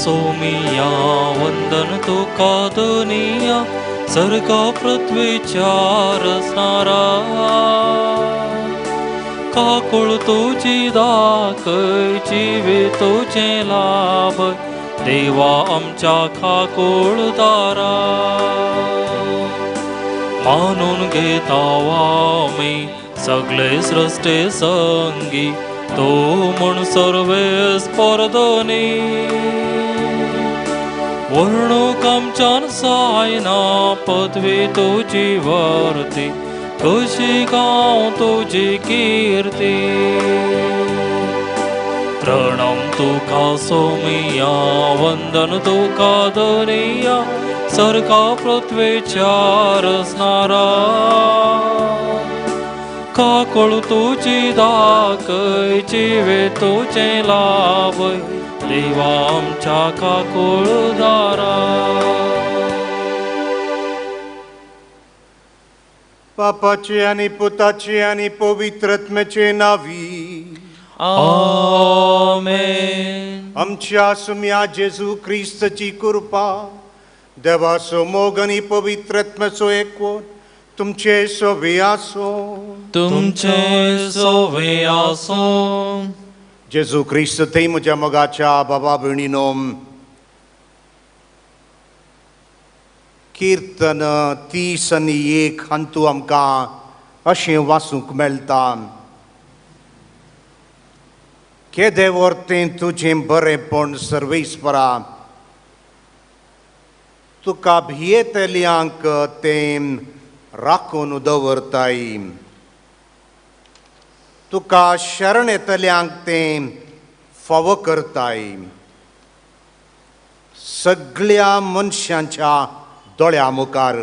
सोमिया वंदन तुका दुनिया सर्गा पृथ्वीच्या रचणारा काकूळ तुजी दाखय जिवी तुजें लाभ देवा आमच्या काकुळदारा मानून घेता आमी सगळे सृश्टे संगी तो म्हूण सर्वेस परदनी वर्णूक आमच्यान जायना पदवी तुजी वर्ती कशी गांव तुजी किर्ती प्रणम तुका सोमिया वंदन तुका दनिया सर्गा पृथ्वीच्या रचणारा काकूळ तुजी दाखय जिवे तुजें लाभय देवा आमच्या काकुळदारा. बापाचे आनी पुताचे आनी पवित्र आत्म्याचे नावी आमेन. आमच्या सुम्या जेजू क्रिस्ताची कृपा देवाचो मोग आनी पवित्र आत्म्याचो एकवट तुमचे सोवे आसो. तुमचे सोवे आसो. जेजू क्रिस्त थंय म्हज्या मोगाच्या बाबा भयणीनो किर्तन 31 हातूंत आमकां अशें वाचूंक मेळटा. केदें व्हरतें तुजें बरेंपण सर्वेस्परा तुका भियेतल्यांक तें राखून दवरताय तुका शरण येतल्यांक तें फावो करताय. सगळ्या मनशांच्या दोळ्या मुखार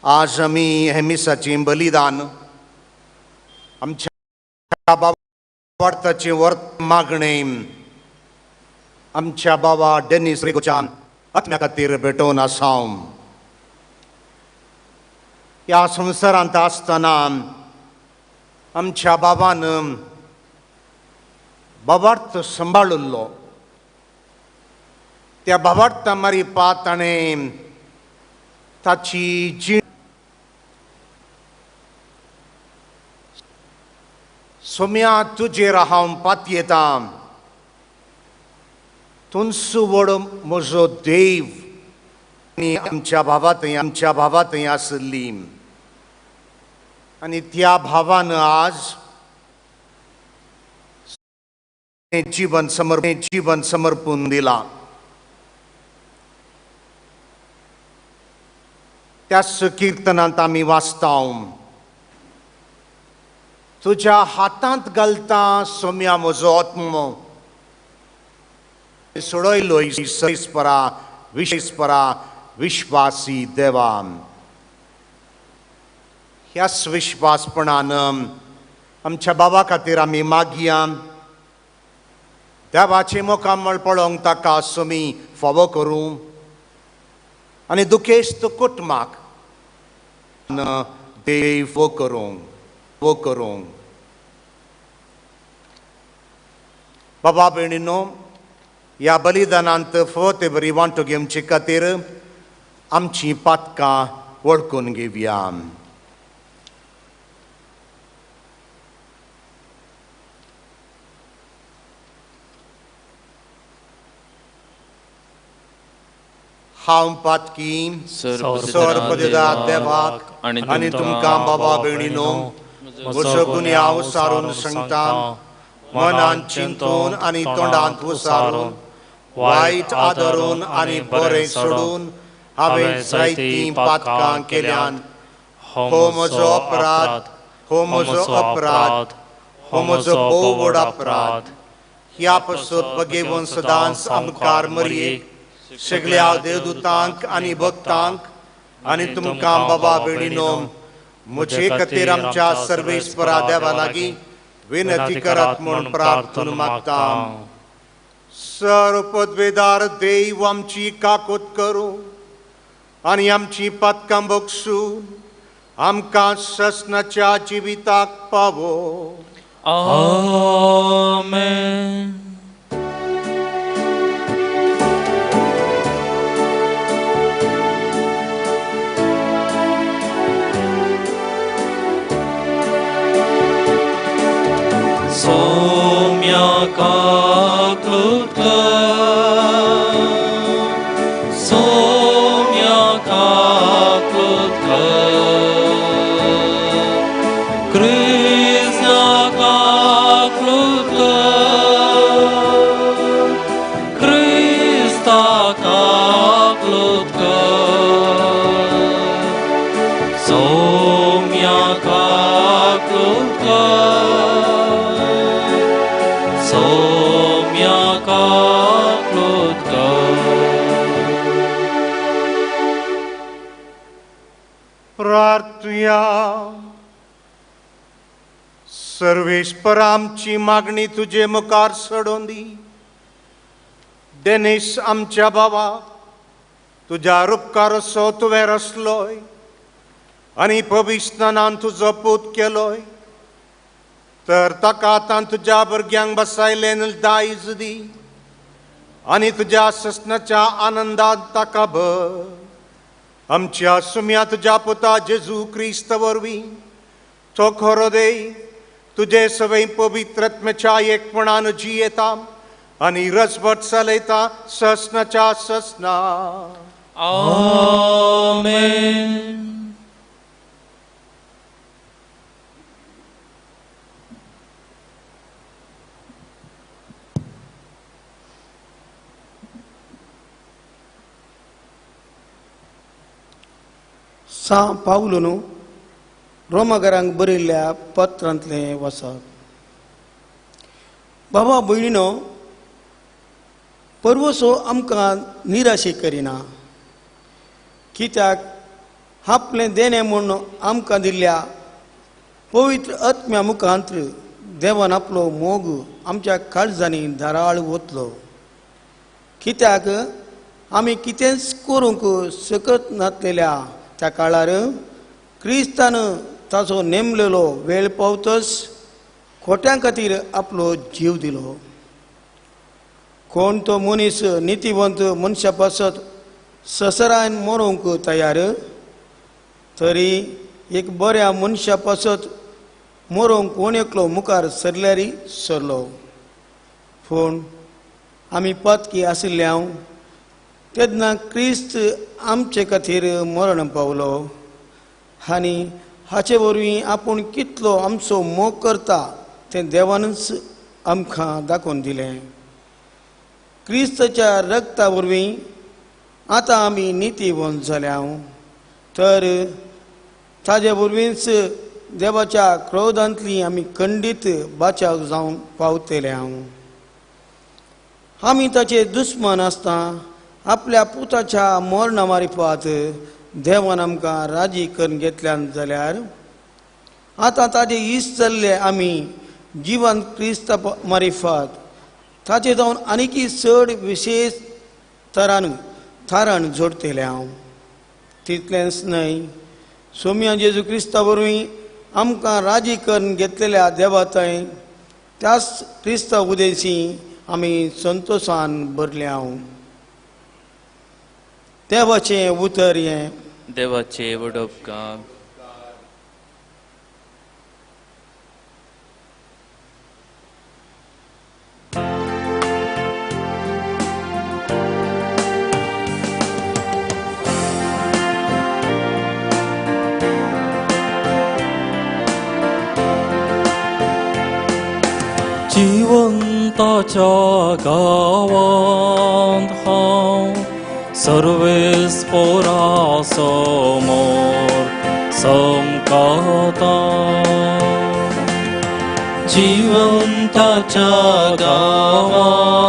आज आमी हें मिसाचें बलिदान आमच्या बाबाचें वर्त मागणें आमच्या बाबा डेनीस रेगोच्या आत्म्या खातीर भेटोवन आसा. ह्या संवसारांत आसतना आमच्या बाबान बाबार्थ सांबाळिल्लो. त्या बाबार्था मारिपा ताणें ताची जीण सोम्या तुजेर हांव पातयेतां तुंसू व्हड म्हजो देव आनी आमच्या भावा थंय आमच्या भावा थंय आसली आनी त्या भावान आज जीवन समर्पून दिलां. त्याच किर्तनांत आमी वाचता तुज्या हातांत घालता सोम्या म्हजो आत्मो सोडयलो सर्वेस्परा विश्वेस्परा विश्वासी देवा. ह्याच विश्वासपणान आमच्या बाबा खातीर आमी मागया देवाचें मुखामळ पळोवंक ताका सोमी फावो करूं आनी दुखेस्त कुटुंबाक देव वो करूं वो करूं. बाबा भयणीनो ह्या बलिदानांत फावो ते बरी वांटो घेवचे खातीर आमची पातकां वळखून घेवया. हांव पातकी सर्वपदेदा देवाक आनी तुमकां बाबा भयणीनो म्हजो गुन्यांव सारून सांगता मनान चिंतून आनी तोंडांत उसारून वायट आदरून आनी बरें सोडून हांवें जायतीं पातकां केल्यान. हो म्हजो अपराध हो म्हजो अपराध हो म्हजो भोव व्हड अपराध. ह्या पसत बगेवन सदांच आमकार मरयेक सगळ्या देवदूतांक आनी भक्तांक आनी तुमकां बाबा भयणीनो म्हजे खातीर आमच्या सर्वेस्परा देवा लागीं विनंती करात म्हूण प्रार्थना मागता. सर्वपदवेदार देव आमची काकूत करूं आनी आमची पातकां बक्षून आमकां ससनाच्या जिविताक पावो. आमेन. काकलूत कर, सौम्या काकलूत कर, सौम्या काकलूत कर। प्रार्थुया। सर्वेस्पर आमची मागणी तुजे मुखार सडोवन दी। डेनिस आमच्या बाबा तुज्या रुपकार असो तुवें रसलोय आनी पविस्नान तुजो पूत केलोय, तर ताका आतां तुज्या भुरग्यांक बसायलें दायज दी आनी तुज्या ससनाच्या आनंदांत ताका भर। आमच्या सुम्या तुज्या पुता जेजू क्रिस्त वरवीं तो खरो देय तुजे सवय पवित्रत्मेच्या एकपणान जियेता आनी रसभट चलयता ससनाच्या ससना। आमेन। सां पावलून रोमाघरांक बरयल्ल्या पत्रांतलें वचप। बाबा भयणीनो, परवसो आमकां निराशे करिना, कित्याक आपलें देणें म्हूण आमकां दिल्ल्या पवित्र आत्म्या मुखांत देवान आपलो मोग आमच्या काळजांनी धाराळ वतलो। कित्याक आमी कितेंच करूंक शकत नासलेल्या त्या काळार क्रिस्तान ताचो नेमलेलो वेळ पावतच खोट्यां खातीर आपलो जीव दिलो। कोण तो मनीस नितीवंत मनशा पासत ससरान मरूंक तयार, तरी एक बऱ्या मनशा पासत मरूंक कोण एकलो मुखार सरल्यारी सरलो। पूण आमी पातकी आशिल्ले हांव तेन्ना क्रिस्त आमचे खातीर मरण पावलो आनी हाचे वरवीं आपूण कितलो आमचो मोग करता तें देवानूच आमकां दाखोवन दिलें। क्रिस्ताच्या रक्ता वरवीं आतां आमी नितीवंत जाल्या, तर ताजे वरवींच देवाच्या क्रोधांतली आमी खंडीत बाचाव जावन पावतले। हांव आमी ताचे दुस्मान आसता आपल्या पुताच्या मरणा मारिफात देवान आमकां राजी करून घेतल्यान जाल्यार आतां ताजे इश्ट जाल्ले आमी जिवन क्रिस्ता मारिफात ताचे जावन आनीकी चड विशेश तरान थारान जोडटले। हांव तितलेंच न्हय, सोम्या जेजू क्रिस्ता वरवीं आमकां राजी करून घेतलेल्या देवा थंय त्याच क्रिस्ता उदेशी आमी संतोशान भरले। हांव देवाचें उतर हें देवाचें वडोपकार। जिवंताच्या गांवांत हांव सर्वेस पोरा समोर समकाता। जिवंताच्या गांवांत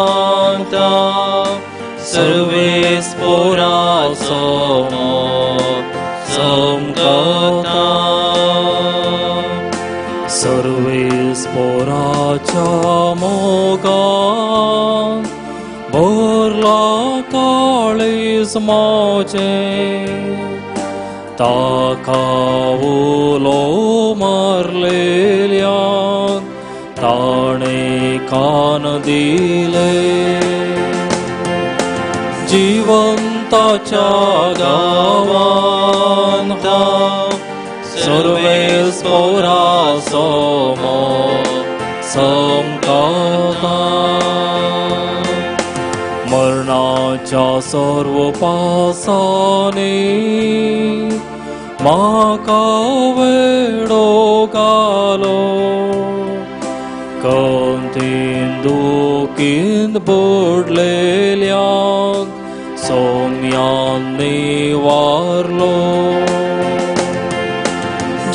सर्वेस पोरा समोर समकाता। सर्वेस पोराच्या मोगान भरला काळीज म्हजें, ताका उलो मारलेल्यान ताणें कान दिले। जिवंताच्या गांवांत सर्वेस पोरा समोर समकाता। मरणाच्या सर्व पासांनी म्हाका वेडो घालो, कंतीन दुखीन बुडलेल्यांक सोम्यान निवारलो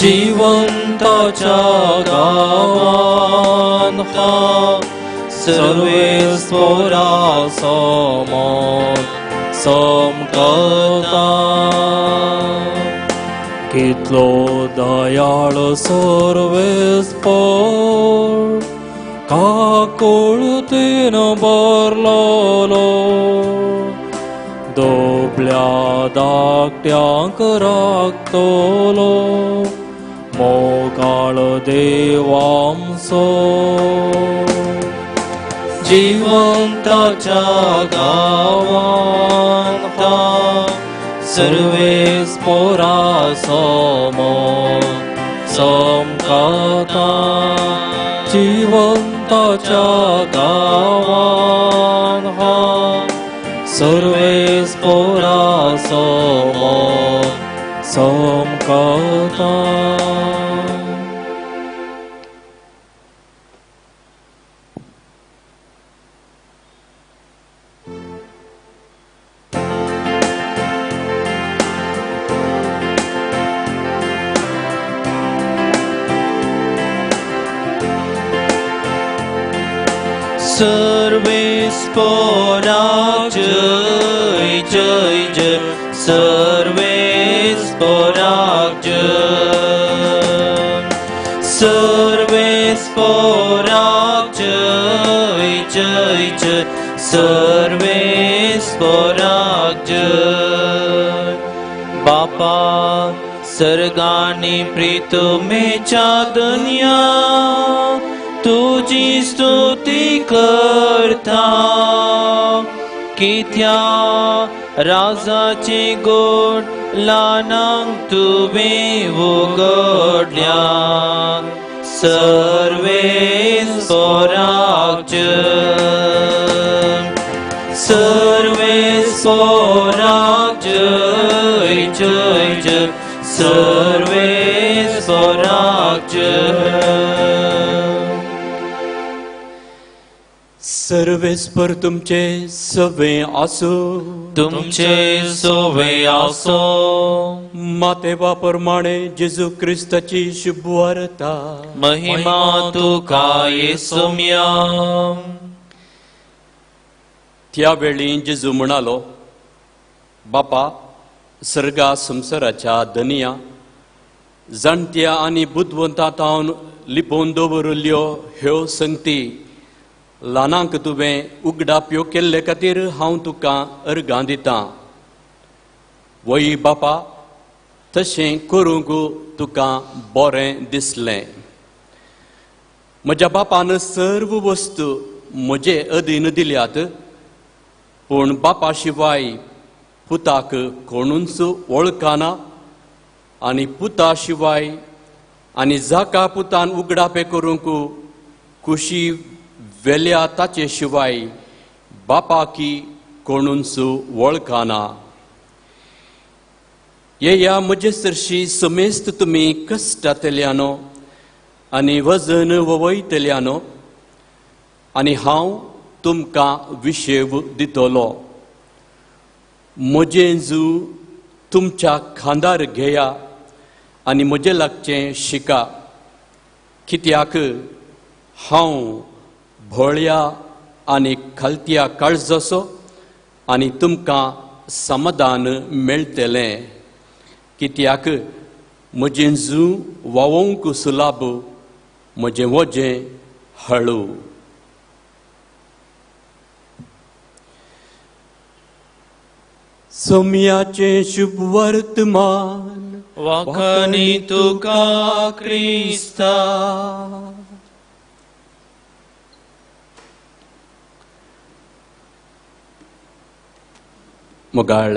जिवंताच्या गांवान हा सर्वेस्पोरा समोर समकता कितलो दयाळ सर्वेस्पोर काकुळतीन भरलोलो दोबल्या धाकट्यांक राखतलो मोगाळ देवामसो जिवंताच्या गांवान हा सर्वेस्पोरा समोर समकता जिवंताच्या गांवान हा सर्वेस्पोरा समोर समकता. सर्वेस्पोराक जय जय जय सर्वेस्पोराक जय सर्वेस्पोराक जय जय जय सर्वेस्पोराक जय. बापा सर्गानी प्रीतमेच्या दुनिया तुजी स्तुती करता कित्या राजाचे गोड ल्हानांक तुवें उगडल्या सर्वेस्पोराक जय सर्वेस्पोराक जय जय जय सर्वेस्पोराक जय. सर्वेस्पर तुमचे सवे आसो तुमचे सवे आसो. मातेवा प्रमाणे जेजू क्रिस्ताची शुभवार्ता. महिमा तुका येसुम्या. त्या वेळी जेजू म्हणालो, बापा सर्गा संवसाराच्या धनया जाणत्या आनी बुदवंता तावन लिपोवन दवरिल्ल्यो ह्यो संगती ल्हानांक तुवें उगडाप्यो केल्ले खातीर हांव तुका अर्गां दितां. वय बापा तशें करूंक तुका बरें दिसलें. म्हज्या बापान सर्व वस्तू म्हजे अधीन दिल्यात, पूण बापा शिवाय पुताक कोणूच वळखना आनी पुता शिवाय आनी जाका पुतान उगडापें करूंक कुशी वेल्या ताचे शिवाय बापाकी कोणूच वळखना. येया म्हजे सरशी समेस्त तुमी कश्टांतल्यानो आनी वजन वयतल्यानो आनी हांव तुमकां विशेव दितलो. म्हजें जू तुमच्या खांदार घेया आनी म्हजें लागचें शिका, कित्याक हांव भोळ्या आनी खालत्या काळजाचो आनी तुमकां समाधान मेळटलें. कित्याक म्हजें जू वावोवंक सुलाब, म्हजें वजें हळू. सोम्याचें शुभ वर्तमान वाखाणी तुका क्रिस्ता. मोगाळ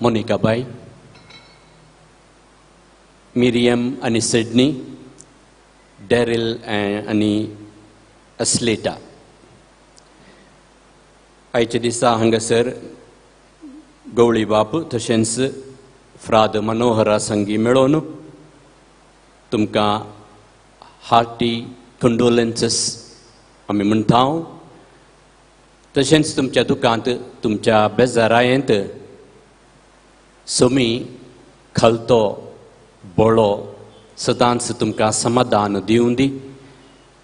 मोनिकाबाई, मिरियम आनी सिडनी, डॅरिल आनी अस्लेटा, आयच्या दिसा हांगासर गवळी बाप तशेंच फ्राद मनोहरा संगी मेळोवन तुमकां हार्टी कंडोलन्सीस आमी म्हणटा. तशेंच तुमच्या दुकांत तुमच्या बेजारायेंत सोमी खलतो बळो सदांच तुमकां समाधान दिवं दी,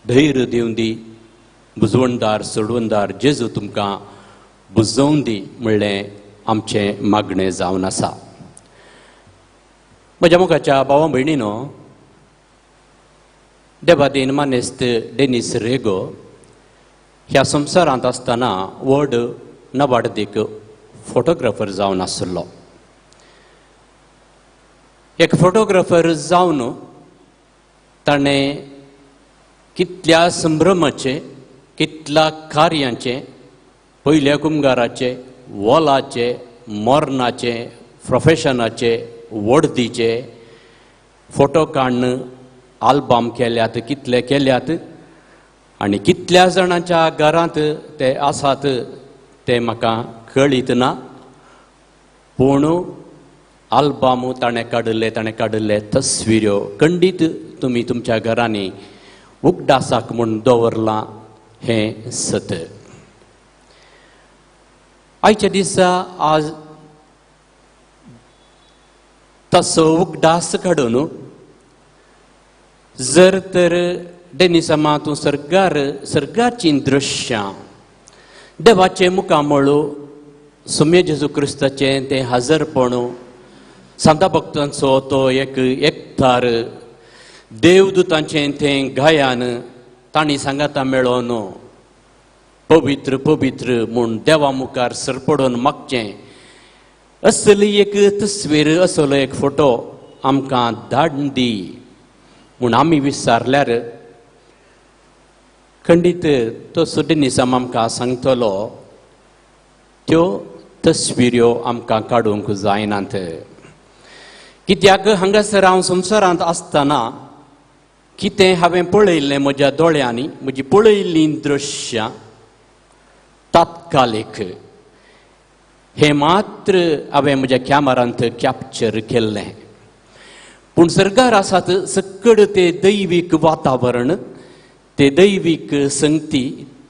धैर्य दिवं दी, बुजवणदार सोडवणदार जेजू तुमकां बुजोवन दी म्हणलें आमचें मागणें जावन आसा. म्हज्या मोगाच्या भावा भयणीनो, देवादीन मानेस्त डेनीस रेगो ह्या संवसारांत आसतना व्हड नवाडदीक फोटोग्राफर जावन आशिल्लो. एक फोटोग्राफर जावन ताणें कितल्या संभ्रमाचें, कितल्या कार्यांचें, पयल्या कुमगाराचें, वोलाचें, मरणाचें, प्रोफेशनाचें, वडदीचे फोटो काडून आल्बम केल्यात, कितले केल्यात आनी कितल्या जाणांच्या घरांत ते आसात ते म्हाका कळीत ना. पूण आल्बम ताणें काडिल्ले, ताणें काडिल्ले तस्विऱ्यो खंडीत तुमी तुमच्या घरांनी उगडासाक म्हूण दवरलां हें सत. आयच्या दिसा आज तसो उगडास काडून जर तर डेनिसमा तूं सर्गार सर्गाचीं दृश्यां, देवाचें मुखामळ, सोम्या जेजू क्रिस्ताचें तें हाजरपण, सांता भक्तांचो तो एक एकतार, देवदूतांचें तें गायन, तांणी सांगाता मेळोन पवित्र पवित्र म्हूण देवा मुखार सरपडून मागचें असली एक तस्वीर, असलो एक फोटो आमकां धाडून दी म्हूण आमी विचारल्यार खंडीत तो सुडिनिसम आमकां सांगतलो त्यो तस्विऱ्यो आमकां काडूंक जायनात. कित्याक हांगासर हांव संवसारांत आसतना कितें हांवें पळयल्लें म्हज्या दोळ्यांनी, म्हजी पळयल्लीं दृश्यां तात्कालीक हें मात्र हांवें म्हज्या कॅमरांत कॅप्चर केल्लें. पूण सरकार आसात सकड ते दैवीक वातावरण, ते दैवीक संगती,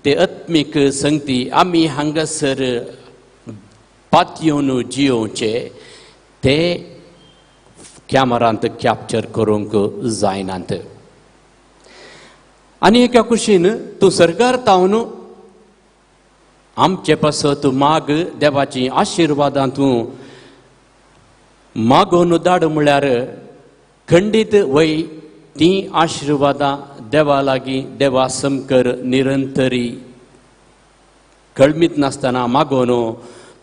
ते आत्मीक संगती आमी हांगासर पातयेवन जियोवचे ते कॅमरांत कॅप्चर करूंक जायनात. आनी एका कुशीन तूं सरकार तावन आमचे पासत माग, देवाची आशिर्वादां तूं मागोवन धाड म्हळ्यार खंडीत वय तीं आशिर्वादां देवा लागीं देवा समकर निरंतरी कळमीत नासतना मागोवन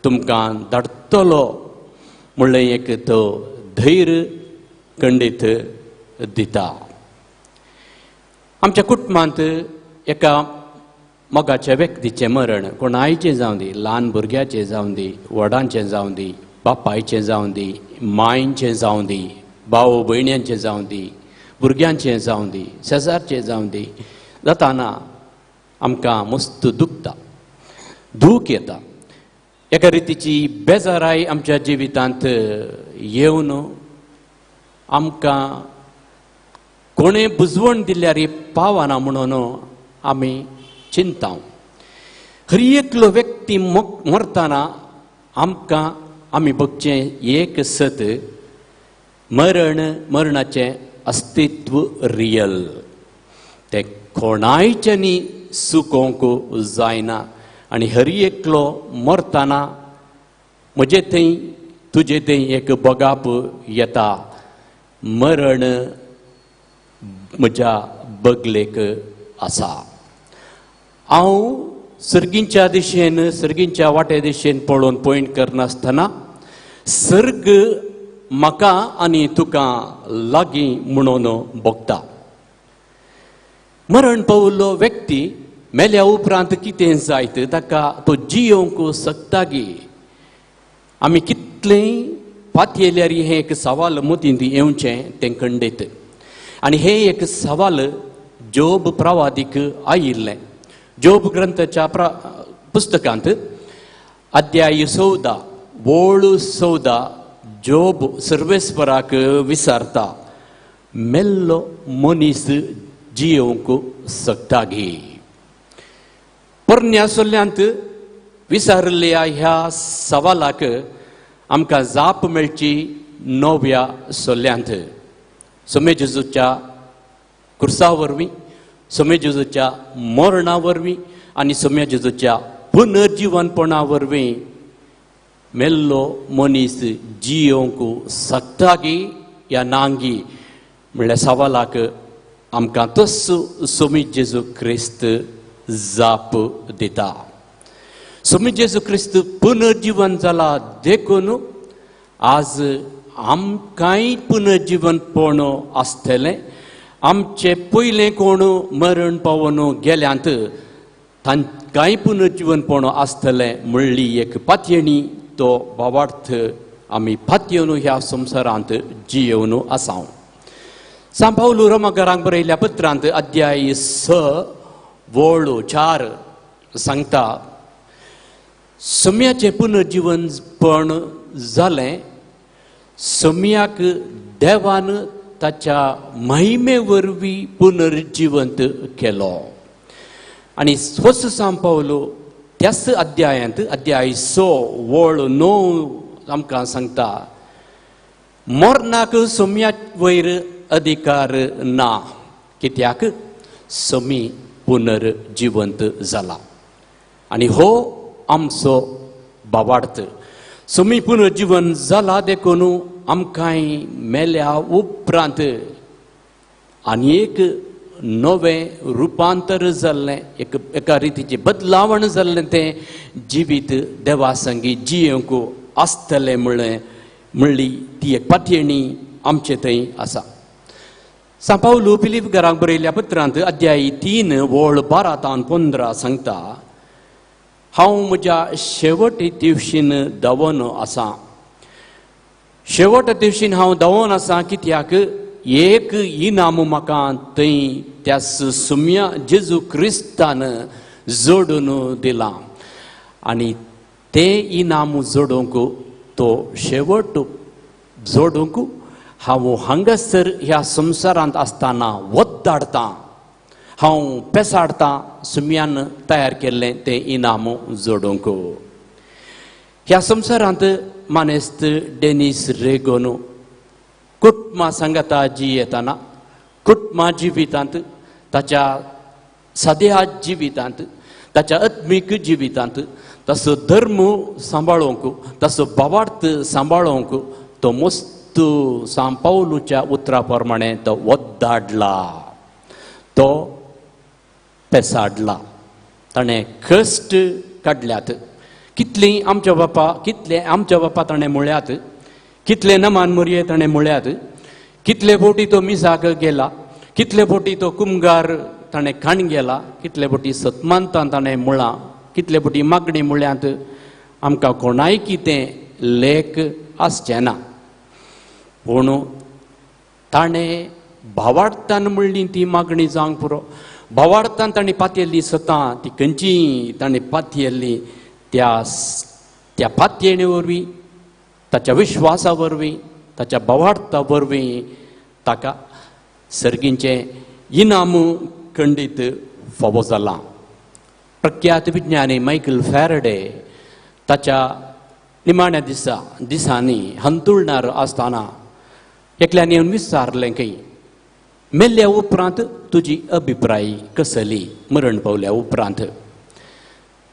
तुमकां धाडटलो म्हणलें एक तो धैर्य खंडीत दिता. आमच्या कुटुंबांत एका मोगाच्या व्यक्तीचें मरण, कोणायचें जावं दी, ल्हान भुरग्याचें जावं दी, व्हडांचें जावं दी, बापायचें जावं दी, मांयचें जावं दी, भाव भयण्यांचें जावं दी, भुरग्यांचें जावं दी, शेजारचें जावं दी, जाताना आमकां मस्त दुखता, दूख येता. एका रितीची बेजाराय आमच्या जिवितांत येवन आमकां कोणें बुजवण दिल्यार पावना म्हणून आमी चिंता. हर एकलो व्यक्ती मरतना आमकां आमी बगचें एक सत, मरण मरणाचें अस्तित्व रियल, तें कोणायच्यांनी सुकोवंक जायना. आनी हर एकलो मरतना म्हजे थंय तुजे थंय एक बगाप येता, मरण म्हज्या बगलेक आसा. हांव सर्गींच्या दिशेन, सर्गींच्या वाटे दिशेन पळोवन पॉयंट करनासतना सर्ग म्हाका आनी तुका लागीं म्हणून भोगता. मरण पाविल्लो व्यक्ती मेल्या उपरांत कितें जायत ताका तो जियोवंक शकता गी? आमी कितलें पातयेल्यार हें एक सवाल मतींत येवचें तें खंडीत. आनी हें एक सवाल जोब प्रवादीक आयिल्लें. जोब ग्रंथाच्या पुस्तकांत अध्याय 14 वोळ 14 जोब सर्वेस्पराक विचारता, मेल्लो मनीस जियोवंक शकता गी? पोरण्या सोल्यांत विचारिल्ल्या ह्या सवालाक आमकां जाप मेळची नव्या सोल्यांत. सोमे जेजूच्या कुर्सा वरवीं, सोमे जेजूच्या मरणा वरवीं आनी सोम्या जेजूच्या पुनर्जिवनपणा वरवीं मेल्लो मनीस जियोवंक शकता की या नांगी म्हणल्यार सवालाक आमकां तस सोमी जेजू क्रिस्त जाप दिता. सोमी जेजू क्रिस्त पुनर्जिवन जाला देखून आज आमकांय पुनर्जिवनपण आसतलें. आमचें पयलें कोण मरण पावोन गेल्यांत तांकांय पुनर्जिवनपण आसतलें म्हणली एक पातयेणी तो भावार्थ आमी पातयेवन ह्या संवसारांत जियेवन आसा. सांत पावलू रोमाकारांक बरयल्ल्या पत्रांत अध्याय 6 वळ 4 सांगता, सम्याचें पुनर्जिवनपण जालें, सम्याक देवान ताच्या महिमे वरवीं पुनर्जिवंत केलो. आनी होच सांत पावलू त्याच अध्यायांत अध्याय 6 वळ 9 आमकां सांगता, मरणाक सम्या वयर अधिकार ना, कित्याक समी पुनर्जिवंत जाला. आनी हो आमचो भावार्थ. समी पुनर्जिवन जाला देखून आमकांय मेल्या उपरांत आनी एक नवें रुपांतर जाल्लें, एक एका रितीचें बदलावण जाल्लें तें जिवीत देवा संगी जियेवंक आसतलें म्हणलें म्हणली ती एक पातयेणी आमचे थंय आसा. सांत पावलू फिलीपकारांक बरयल्ल्या पत्रांत अध्याय 3 वळ 12 तावन 15 सांगता, हांव म्हज्या शेवट दिवशीन धांवन आसा. शेवट दिवशीन हांव धांवन आसा कित्याक एक इनाम म्हाका थंय त्या सुम्या जेजू क्रिस्तान जोडून दिलां आनी तें इनाम जोडूंक तो शेवट जोडूंक हांव हांगासर ह्या संवसारांत आसतना वद्दाडतां, हांव पेसाडतां सुम्यान तयार केल्लें तें इनाम जोडूंक. ह्या संवसारांत मानेस्त डेनीस रेगोन कुटुंबा सांगाता जियेतना कुटुंबा जिवितांत, ताच्या साद्या जिवितांत, ताच्या आत्मीक जिवितांत ताचो धर्म सांबाळूंक, ताचो भावार्थ सांबाळूंक तो मस्त सांत पावलूच्या उतरा प्रमाणे तो वद्दाडला, तो पेसाडला, ताणें कश्ट काडल्यात. कितलीं आमच्या बापा, कितले आमच्या बापा ताणें म्हळ्यात, कितले नमान मोरये ताणें म्हळ्यात, कितले बोटी तो मिसाक गेला, कितले बोटी तो कुमगार ताणें खाण गेला, कितले बोटी सतमानतान ताणें म्हळां, कितले बोटी मागणी म्हळ्यांत आमकां कोणाय कितें लेख आसचें ना. पूण ताणें भावार्थान म्हणली ती मागणी जावंक पुरो. भावार्थान ताणें पातयेल्ली सतां ती खंयची ताणें पातयेल्ली त्या त्या पातयेणे वरवीं, ताच्या विश्वासा वरवीं, ताच्या भावार्था वरवीं ताका सर्गींचें इनाम खंडीत फावो जालां. प्रख्यात विज्ञानी मायकल फॅरडे ताच्या निमाण्या दिसांनी हंतुळणार आसतना एकल्यान येवन विचारलें खंय, मेल्ल्या उपरांत तुजी अभिप्राय कसली मरण पावल्या उपरांत?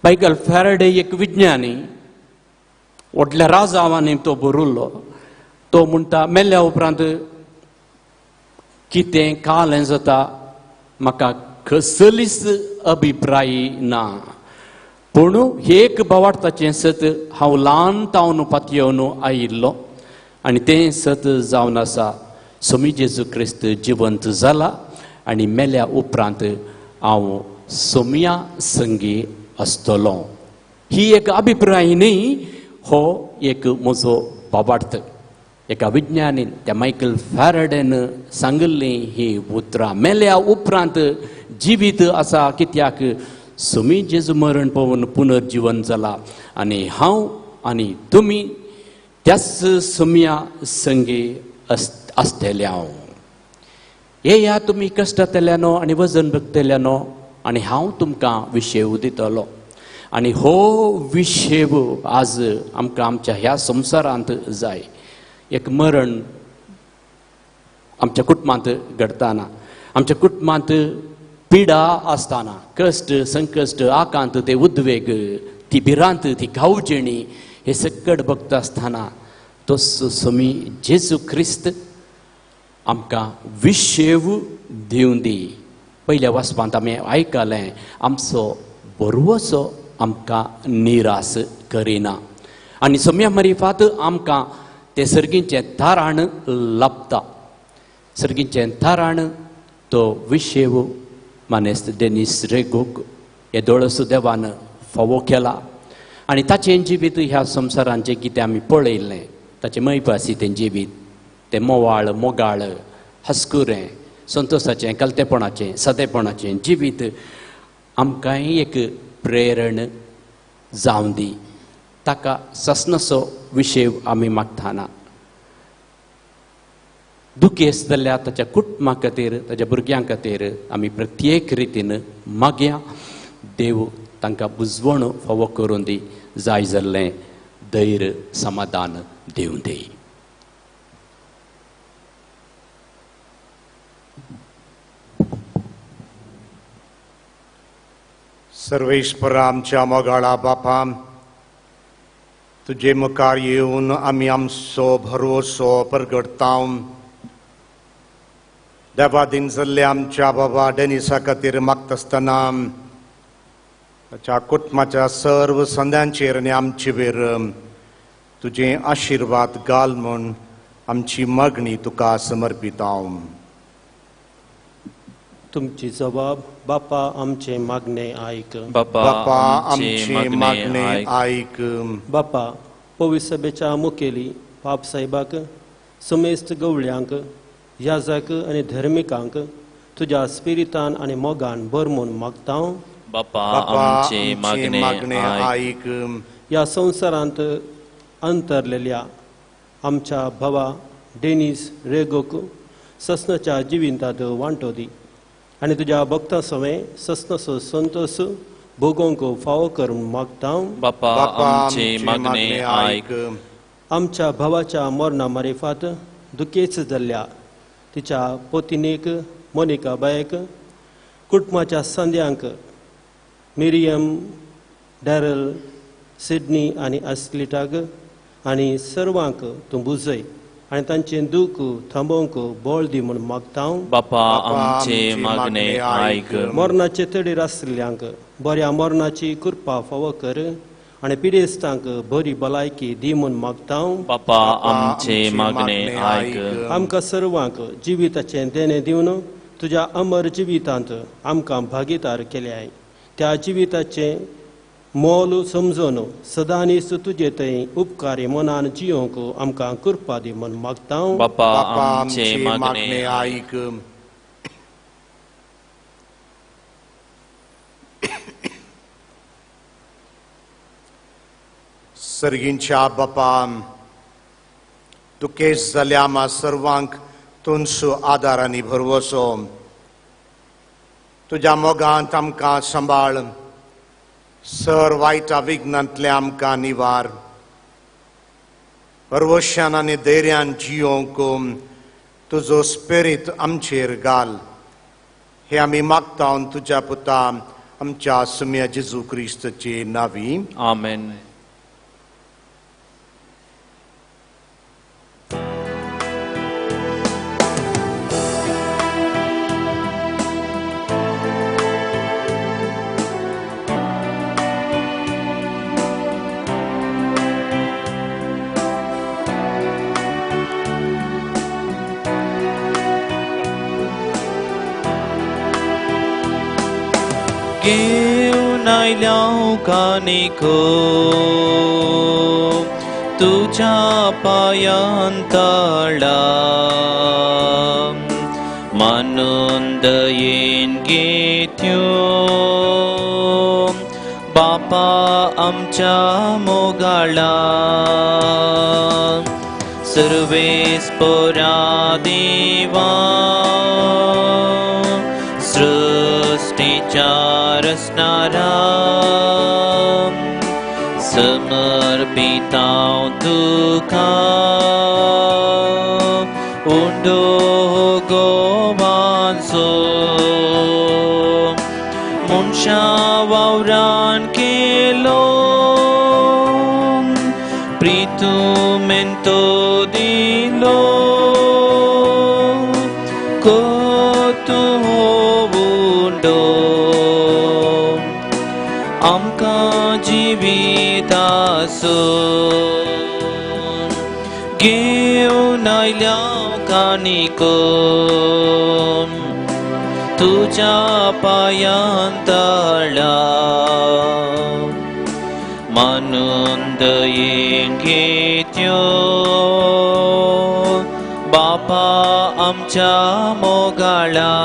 मायकल फॅरडे एक विज्ञानी, व्हडल्या राजावांनी तो बरयल्लो. तो म्हणटा मेल्ल्या उपरांत कितें कालें जाता म्हाका कसलीच अभिप्राय ना, पूण एक भावार्थाचें सत हांव ल्हान तावन पातयेवन आयिल्लो आनी तें सत जावन आसा, सोमी जेजू क्रिस्त जिवंत जाला आनी मेल्या उपरांत हांव सोमया संगी आसतलो. ही एक अभिप्राय न्ही, हो एक म्हजो भावार्थ. एका विज्ञानीन त्या मायकल फॅरडेन सांगिल्लीं हीं उतरां, मेल्या उपरांत जिवीत आसा कित्याक सोमी जेजू मरण पावून पुनर्जिवन जाला आनी हांव आनी तुमी त्याच सोमया संगी आसतले. हांव येया तुमी कश्टांतल्यानो आनी वजन भोगतल्यानो आनी हांव तुमकां विशेव दितलो. आनी हो विशेव आज आमकां आमच्या ह्या संवसारांत जाय. एक मरण आमच्या कुटुंबांत घडटाना, आमच्या कुटुंबांत पिडा आसतना, कश्ट संकश्ट आकांत, ते उद्वेग, ती भिरांत, ती घावजेणी हे सकट बघता आसतना तो स्वामी जेजू क्रिस्त आमकां विशेव दिवन दी. पयल्या वाचपांत आमी आयकलें, आमचो बरवसो आमकां निरास करिना आनी सम्या मरिफात आमकां ते सर्गीचें ताराण लाबता. सर्गीचें ताराण तो विशेव मानेस्त डेनीस रेगोक हे दोळसो देवान फावो केला आनी ताचें जिवीत ह्या संवसारांत जें कितें आमी पळयल्लें, ताचें मैपासी तें जिवीत, तें मोवाळ मोगाळ हस्कुरें संतोसाचें कलतेपणाचें सादेपणाचें जिवीत आमकांय एक प्रेरण जावं दी. ताका ससनसो विशेव आमी मागताना दुखेस्त जाल्यार ताच्या कुटुंबा खातीर, ताच्या भुरग्यां खातीर आमी प्रत्येक रितीन मागया. देव तांकां बुजवण फावो करून दी, जाय जाल्लें धैर्य समाधान दिवं दी. सर्वेश्वरा आमच्या मोगाळा बापा, तुजे मुखार येवन आमी आमचो भरवसो परगडता. देवा दिन जाल्ले आमच्या बाबा डेनिसा खातीर मागता आसतना ताच्या कुटुंबाच्या सर्व संद्यांचेर आनी आमचे वेर तुजे आशिर्वाद घाल म्हूण आमची मागणी तुका समर्पिता. तुमची जबाब बापा आमचे मागणे आयक. बापा आमचे मागणे आयक. बापा पवित्र सभेच्या मुखेली पाप साहेबाक, समेस्त गवळ्यांक, याजक आनी धर्मिकांक तुज्या स्पिरितान आनी मोगान भर म्हूण मागता. बापा आमचे मागणे आयक. ह्या संवसारांत अंतरलेल्या आमच्या भावा डेनीस रेगोक ससनाच्या जिवितांत वांटो दी आनी तुज्या भक्तां सवें ससनाचो संतोश भोगोवंक फावो कर म्हूण मागता. बापा आमचे मागणे आयक. आमच्या भावाच्या मरणा मारिफात दुखेच जाल्ल्या तिच्या पोतिनेक मोनिका बायक, कुटुंबाच्या संद्यांक मिरियम, डॅरल, सिडनी आनी अस्लिटाक आनी सर्वांक तूं बुजय आनी तांचें दूख थांबोवंक बळ दी म्हूण मागता. बापा आमचे मागणे आयक. मरणाचे तडीर आशिल्ल्यांक बऱ्या मरणाची कृपा फावो कर आनी पिडेस्तांक बरी भलायकी दी म्हूण मागता. बापा आमचे मागणे आयक. आमकां सर्वांक जिविताचें देणें दिवन तुज्या अमर जिवितांत आमकां भागीदार केल्याय. त्या जिविताचें मोल समजून सदांनीच तुजे थंय उपकारी मनान जियोंक आमकां कृपा दी म्हूण मागता. बापा आमचे मागणे आयक. सर्गींच्या बापा, दुखेस्त जाल्या आमा सर्वांक तुमचो आदार आनी भरवसो. तुज्या मोगांत आमकां सांबाळ, सर वायटा विघ्नांतले आमकां निवार. भरवशान आनी धैर्यान जियोंक तुजो स्पिरीत आमचेर घाल. हे आमी मागता तुज्या पुता आमच्या सुम्या जेजू क्रिस्ताचे नांवी. आमेन. घेवन आयल्या कानिको तुझ्या पायान तळा, मानून दयेन घेत्यो बापा आमच्या मोगाळा. सर्वेस्परा देवा सृष्टीच्या रचणारा, दितां तुका उंडो गोवांचो मनशा वावरान केलो प्रितुमेंतो दिलो कोतू उंडो आमकां जिविताचो घेवन आयल्या कानिको तुज्या पांयां तळा मानून दयेन घेत्यो बापा आमच्या मोगाळा.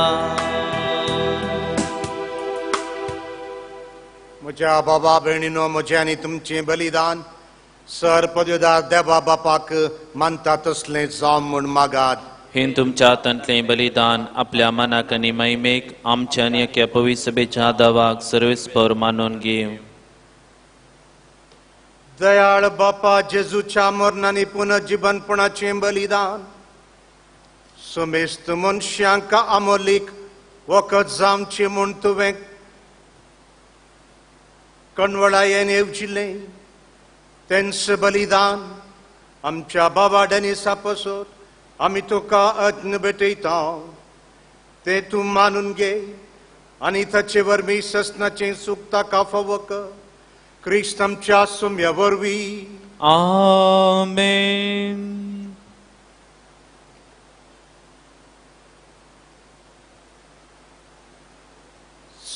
म्हज्या बाबा भयणीनो, म्हजें आनी तुमचें बलिदान सर पदवेदार देवा बापाक मानता तसलें जावं म्हूण मागात. हें तुमच्या हातांतलें बलिदान आपल्या मनाक आनी महिमेक आमच्या आनी एका पवित्र सभेच्या दावाक सर्वेस्पर मानून घेवं. दयाळ बापा, जेजूच्या मरणांनी पुनर्जीवनपणाचें बलिदान समेस्त मनशांक आमोलीक वखद जावचें म्हूण तुवें कणवळायेन येवजिलें तेंच बलिदान आमच्या बाबा डेनिसा पसत आमी तुका अज्ञ भेटयता. तें तूं मानून घे आनी ताचे वरवीं ससनाचें सूख ताका फावो कर. क्रिस्त आमच्या सुम्या वरवीं. आमेन.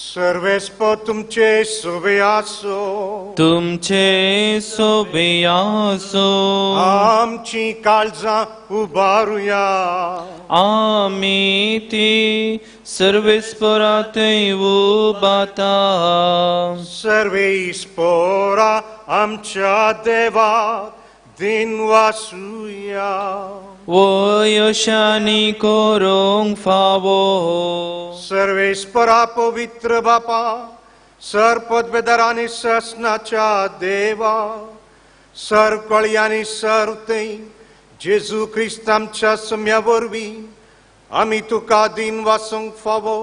सर्वेस्पर तुमचे सोबे आसो. तुमचे सोबे आसो. आमची काळजां उबारुया. आमी ती सर्वेस्परा थंय उबाता. सर्वेस्परा आमच्या देवाक दिन वासुया. वयशानी करूंक फावो. सर्वेस्परा पवित्र बापा, सर पदवेदारांनी ससनाच्या देवा, सर कळयांनी सर थंय जेजू क्रिस्त आमच्या सम्या वरवीं आमी तुका दिन वासूंक फावो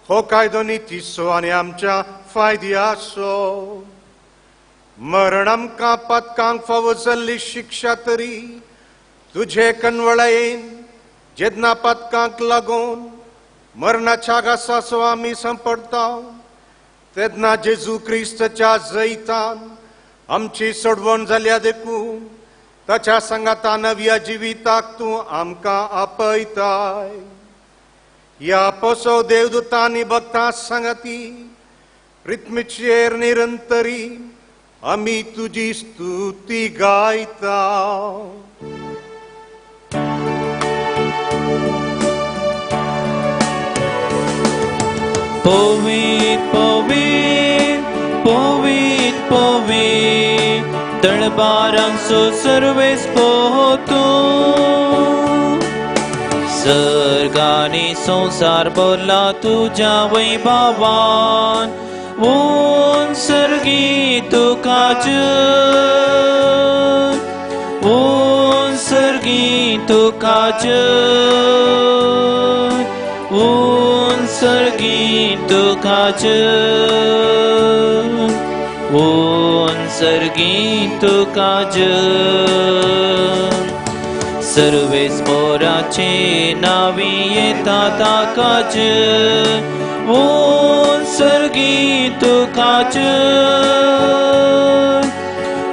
हो कायदो नितीचो आनी आमच्या फायद्याचो. मरण आमकां पातकांक फावो जाल्ली शिक्षा तरी तुजे कणवळायेन जेन्ना पातकांक लागून मरणाच्या घासाचो आमी सांपडटा तेन्ना जेजू क्रिस्ताच्या जैतान आमची सोडवण जाल्या देखून ताच्या सांगाता नव्या जिविताक तूं आमकां आपयताय. ह्या पसो देवदूतांनी भक्तां सांगाती पृथ्वीचेर निरंतरी आमी तुजी स्तुती गायता. पवित्र पवित्र पवित्र पवित्र दळबारांचो सर्वेस्पर तूं. सर्ग आनी संवसार भरला तुज्या वैभवान. ऊन सर्गी तुका जय, ऊन सर्गी तुका जय, ऊन सर्गी तुका जय, ऊन सर्गी तुका जय. सर्वेस्पराचे नावी येता ताका जय, ऊन सर्गी तुका जय,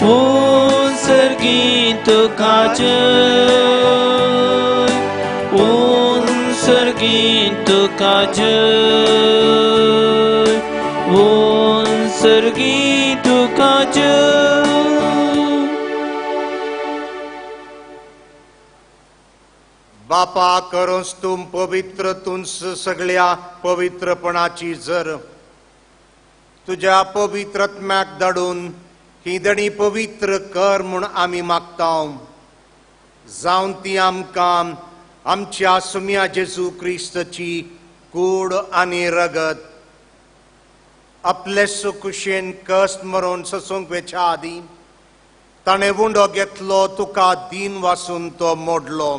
ऊन सर्गी तुका जय, ऊन सर्गी तुका जय, ऊन सर्गी तुका जय. बापा करोस तूं पवित्र तुंस सगळ्या पवित्रपणाची जर तुज्या पवित्रत्म्याक धाडून ही दणी पवित्र कर म्हूण आमी मागता. जावन ती आमकां आमच्या सुम्या जेजू क्रिस्ताची कूड आनी रगत आपले सुकुशेन कश्ट मरोवन ससूंक वेच्या आदीं ताणें उंडो घेतलो, तुका दीन वासून तो मोडलो,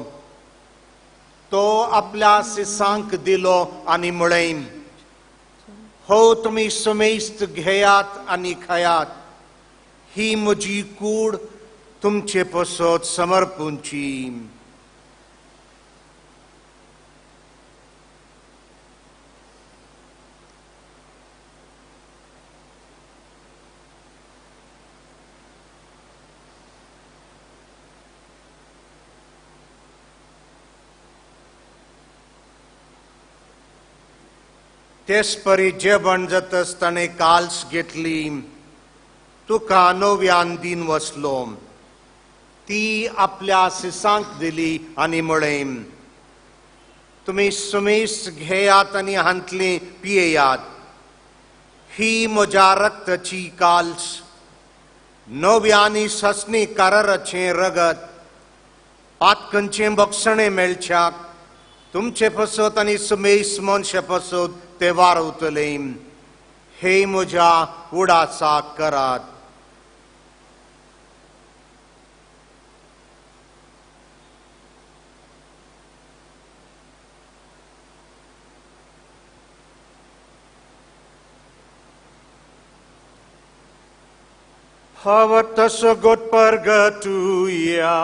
तो आपल्या सिसांक दिलो आनी म्हळें, हो तुमी समेस्त घेयात आनी खायात, ही म्हजी कूड तुमचे पसत समर्पूंची. तेच परी जेवण जातच ताणें काल्स घेतली, तुका नव्यान दीन वसलो, ती आपल्या सिसांक दिली आनी म्हळें, तुमी सुमेस घेयात आनी हांतली पियेयात, ही म्हज्या रक्ताची काल्स, नव्या आनी ससनी कराराचें रगत, पातकंचें बक्षणें मेळच्याक तुमचे पसत आनी सुमेस मनशे पसत ते वारवतले. हे म्हज्या उडासाक करात. Havat sagot pergatuya.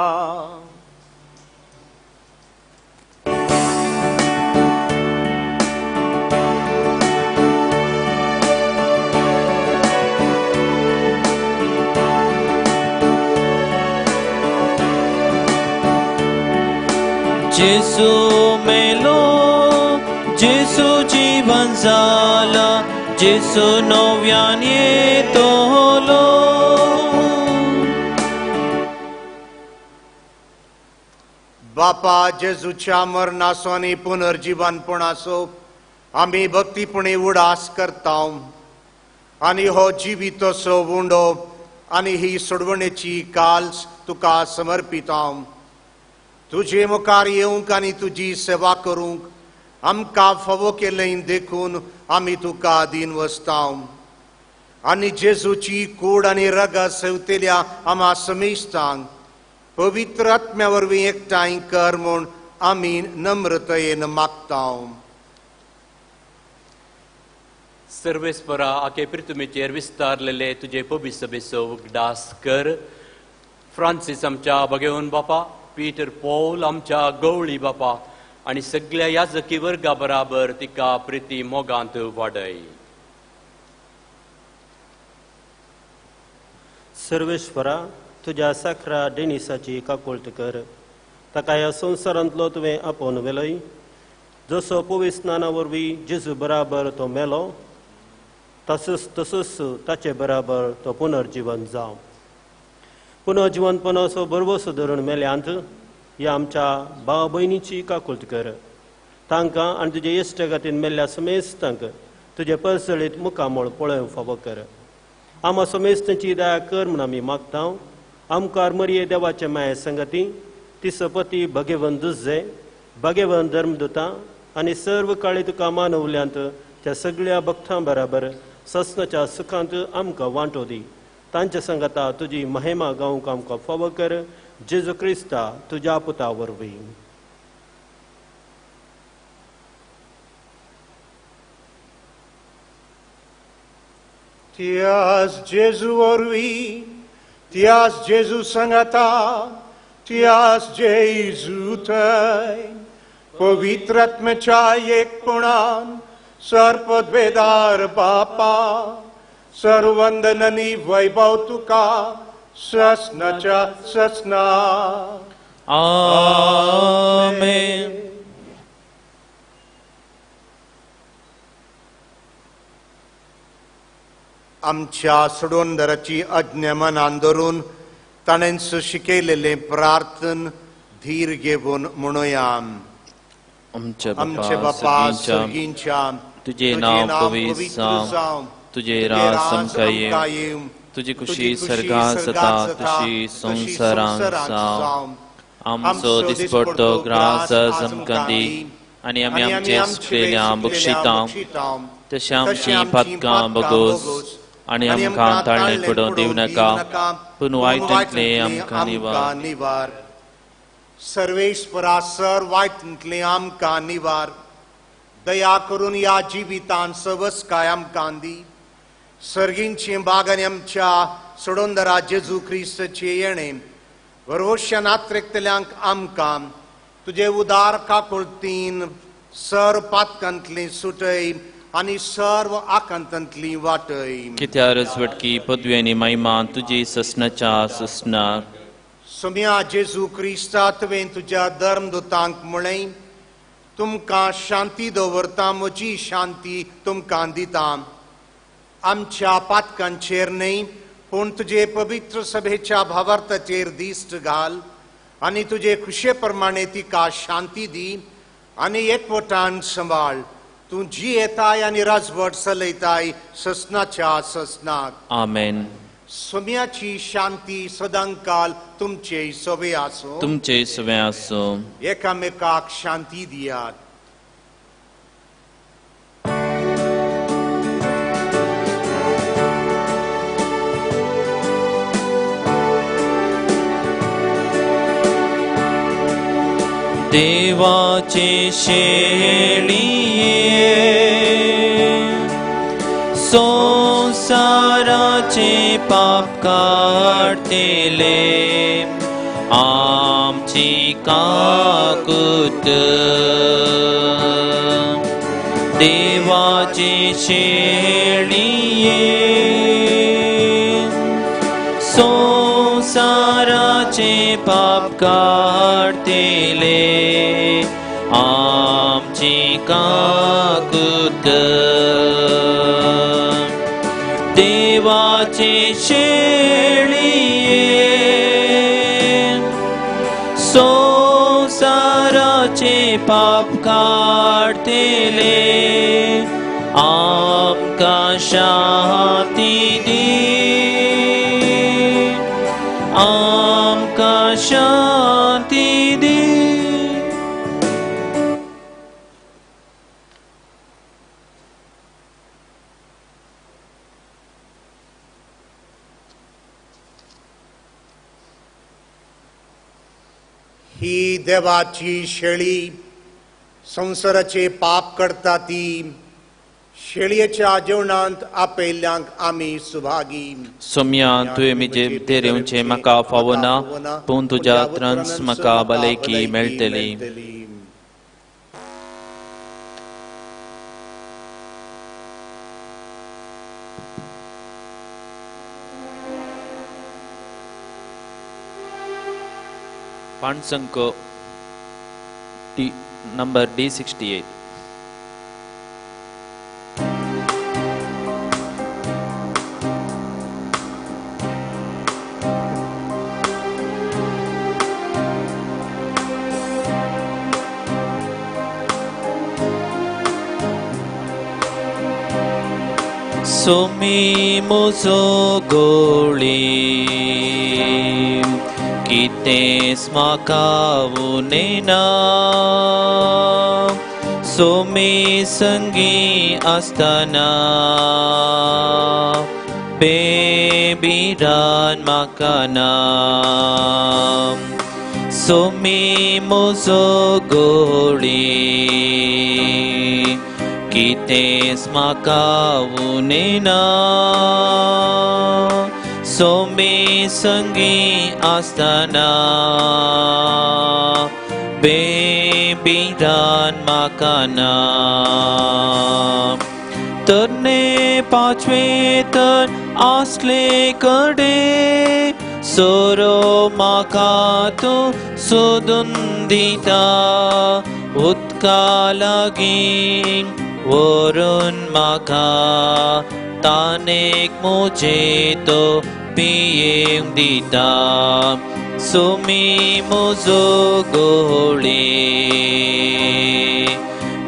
Gesù मेलो, Gesù जीवन जाला, Gesù नव्यान येतलो. बापा जेजूच्या मरणाचो आनी पुनर्जीवनपणाचो आमी भक्तीपणी उडास करता आनी हो जिवितसो उंडो आनी ही सोडवणेची काल्स तुका समर्पिता. तुजे मुखार येवंक आनी तुजी सेवा करूंक आमकां फावो केलें देखून आमी तुका दीन वसता आनी जेजूची कूड आनी रगत सेवतेल्या आमा समेस्तांक पवित्र आत्म्या वरवीं एकठांय कर म्हूण आमी नम्रतयेन मागता. सर्वेस्परा आखे पृथ्वीचेर विस्तारलेले तुजे पवित्र सभेचो उगडास कर. फ्रांसीस आमच्या भगेवन बापा, पीटर पॉल आमच्या गवळी बापा आनी सगळ्या याजकी वर्गा बराबर तिका प्रिती मोगांत वाडय. सर्वेश्वरा, तुज्या साखरा डेनिसाची काकुळट कर. ताका ह्या संवसारांतलो तुवें आपोवन व्हेलोय. जसो पवित्र स्नाना वरवीं जेजू बराबर तो मेलो, तसोच तसोच ताचे बराबर तो पुनर्जीवन जावं. पुनर्जीवनपणाचो भरवसो धरून मेल्यांत ह्या आमच्या भाव भयणीची काकुळट कर. तांकां आनी तुजे इश्ट गातीन मेल्ल्या समेस्तांक तुजे परसळीत मुखामळ पळोवंक फावो कर. आमा समेस्तांची दया कर म्हूण आमी मागता. आमकार मरिये देवाचे माये संगती ती सपती भगेवन दुजे भगेवन धर्मदुता आनी सर्व काळी तुका मानवल्यांत त्या सगळ्या भक्तां बराबर ससनाच्या सुखांत आमकां वांटो दी. तांच्या संगता तुजी महिमा गावंक आमकां फावो कर. जेजू क्रिस्ता तुज्या पुता वरवीं. त्यास जेजू वरवीं, त्यास जेजू संगता, त्यास जेजू थंय पवित्र आत्म्याच्या एकपणान सर्पद्वेदार बापा सर्वंदननी वैभव तुका ससनाच्या ससना. आमेन. आमच्या सोडवणदाराची आज्ञा मनान धरून ताणें शिकयलेलें प्रार्थन धीर घेवन म्हणुया. आमचे बापा सर्गींच्या, तुजें नांव पवित्र जावं, तुजें राज आमकां येवं, तुजी खुशी सर्गांत जाता तशी संवसारांत जावं. आमचो दिसपडतो ग्रास आज आमकां दी आनी आमी आमचे सुकलेल्या बक्षिता तशें आमचीं पातकां बगोस आनी आमकां ताळणे पडोवंक दिवं नाका, पूण वायटांतलें आमकां निवार. सर्वेश्वरा सर वायटांतलें आमकां निवार. दया करून ह्या जिवितान सवस्काय आमकां दी. सर्गींची बाग आनी आमच्या सोडोंदरा जेजू क्रिस्ताचे येणें भरवश्यान आत्रेकतल्यांक आमकां तुजे उदार काकुळतीन सर पातकांतली सुटय आनी सर्व आकांतांतली वाटय. कित्या रजवटकी पदवी आनी महिमा तुजी ससनाच्या ससनार. सोम्या जेजू क्रिस्ता तुवें तुज्या धर्मदूतांक म्हळें, तुमकां शांती दवरता, म्हजी शांती तुमकां दिता. आमच्या पातकांचेर न्हय पूण तुजे पवित्र सभेच्या भावार्थाचेर दिश्ट घाल आनी तुजे खुशे प्रमाणे तिका शांती दी आनी एकवटान सांबाळ. तूं जी येताय आनी राजवट चलयताय ससनाच्या ससनाक. आमेन. सोम्याची शांती सदांकाल तुमचे सवे आसूं. तुमचे सवे आसूं. एकामेकाक शांती दियात. देवाचे शेळये संसाराचे पाप काडटले आमची काकूत. देवाचे शेळये संसाराचे पाप काडटले आमची काकूत. देवाचे शेळये संसाराचे पाप काडटले आमकां शांती दी, आमकां शांती दी. ही देवाची शेळी संवसाराचे पाप करता ती शेळयेच्या जेवणांत आपयल्ल्यांक आमी सुभागी. सोम्या तुवें म्हजे भितर येवचें म्हाका फावना, पूण तुज्या त्रास म्हाका भलायकी मेळटली. पाणसंक नंबर D68. सोमी म्हजो गोळी कितेंच म्हाका उणें ना, सोमी संगी आसतना बेबिरान म्हाका ना. सोमी म्हजो गोळी कितेंच म्हाका उणें ना, सोमी संगी आसतना बेबिरान म्हाका ना. तरणे पांचवे तर आसले कडे सोरो म्हाका तूं सोदून दिता, उदका लागीं व्हरून म्हाका तानेक म्हजे तो पियेवंक दिता. सोमी म्हजो गोळी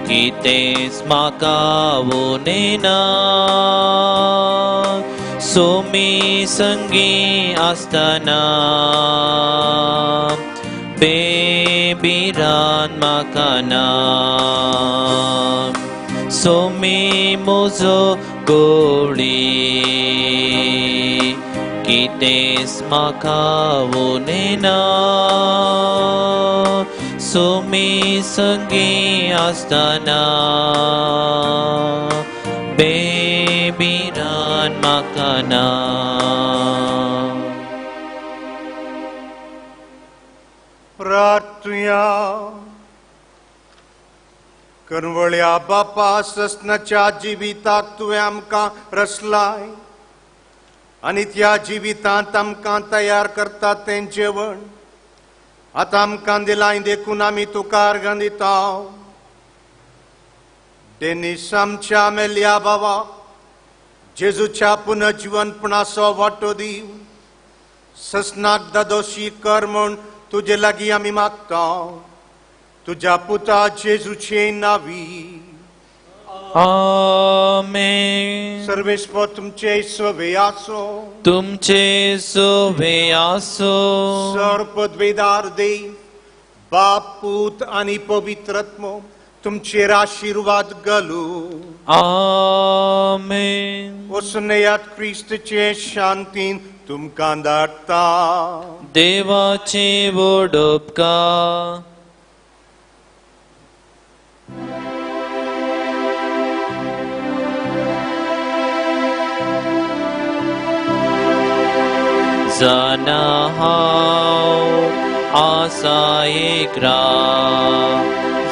कितेंच म्हाका उणें ना, सोमी संगी आसतना बेबिरान म्हाका ना. सोमी म्हजो गोळी कितेंच म्हाका उणें ना सुमी संगी आसतना बेबीरान म्हाका ना. प्रार्थुया. करवळ्या बापा ससनाच्या जिविताक तुवें आमकां रसलाय आनी त्या जिवितांत आमकां तयार करता तें जेवण आतां आमकां दिलाय देखून आमी तुका अर्गां दिता. डेनीस आमच्या मेल्या बाबा जेजूच्या पुनर्जिवनपणाचो वांटो दिवन ससनाक दादोशी कर म्हूण तुजे लागीं आमी मागता. तुज्या पुता जेजूचे नावी. आमेन. सर्वेस्पर तुमचे सोवे आसो. तुमचे सोवे आसो. सर पदवेदार देव बाप पूत आनी पवित्र आत्मो तुमचेर आशिर्वाद घालू. आमेन. वचून येयात क्रिस्तचे शांतीन तुमकां धाडटा. देवाचे व्हड उपकार. जाणा हांव आसा एकरा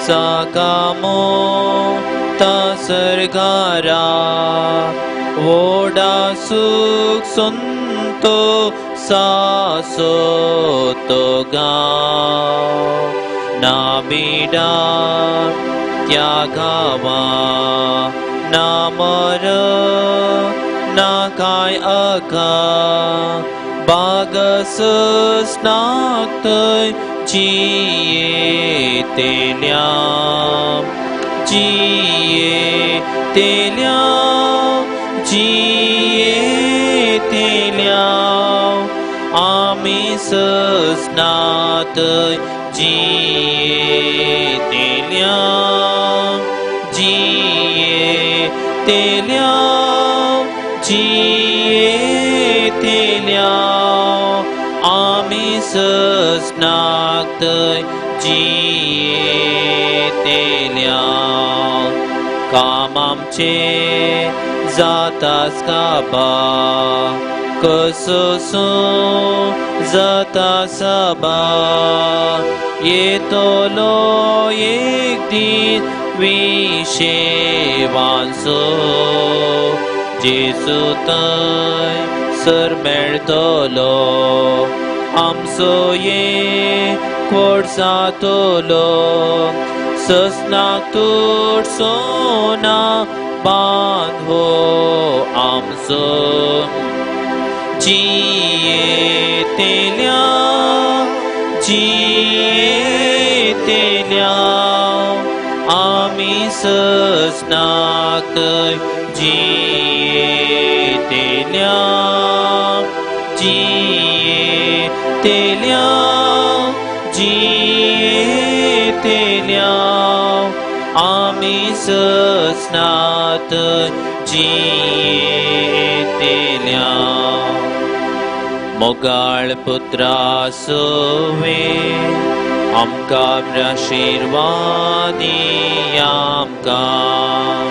जागामो ता सर्गारा वोडा सुख संतो सासो तो गांव ना बिडा त्या गांवा ना मर ना काय अका बागसस नाकतय जियेतेल्या जियेतेल्या जियेतेल्या आमी ससनातय जियेतेल्या जियेतेल्या जियेतेल्या आमी ससनाकतय जियेतेल्या. काम आमचे जातास काबा कसो जाता सबा येतलो एक दीस विशेवांचो जेजू थंय सर मेळटलो आमचो एक जातलो ससनाक तुडसो ना बांद हो आमचो जियेतेल्या जियेतेल्या आमी ससनाक जियेतेल्या जियेतेल्या जियेतेल्या आमी ससनात जियेतेल्या. मोगाळ पुत्रा सोवे आमकां आशिर्वादी आमकां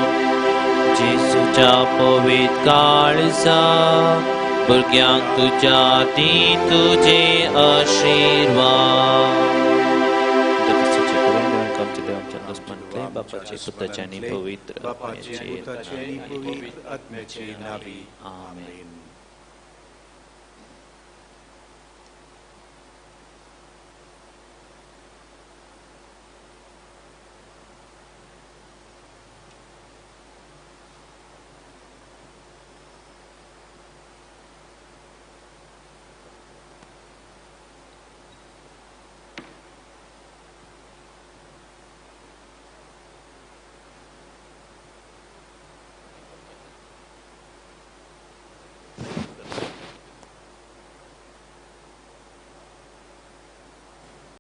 जेजूच्या पवित्र काळजा भुरग्यांक तुज्या दी तुजे आशिर्वाद. बापाचे पुताचे आनी पवित्र आत्म्याचे नांवान. आमेन.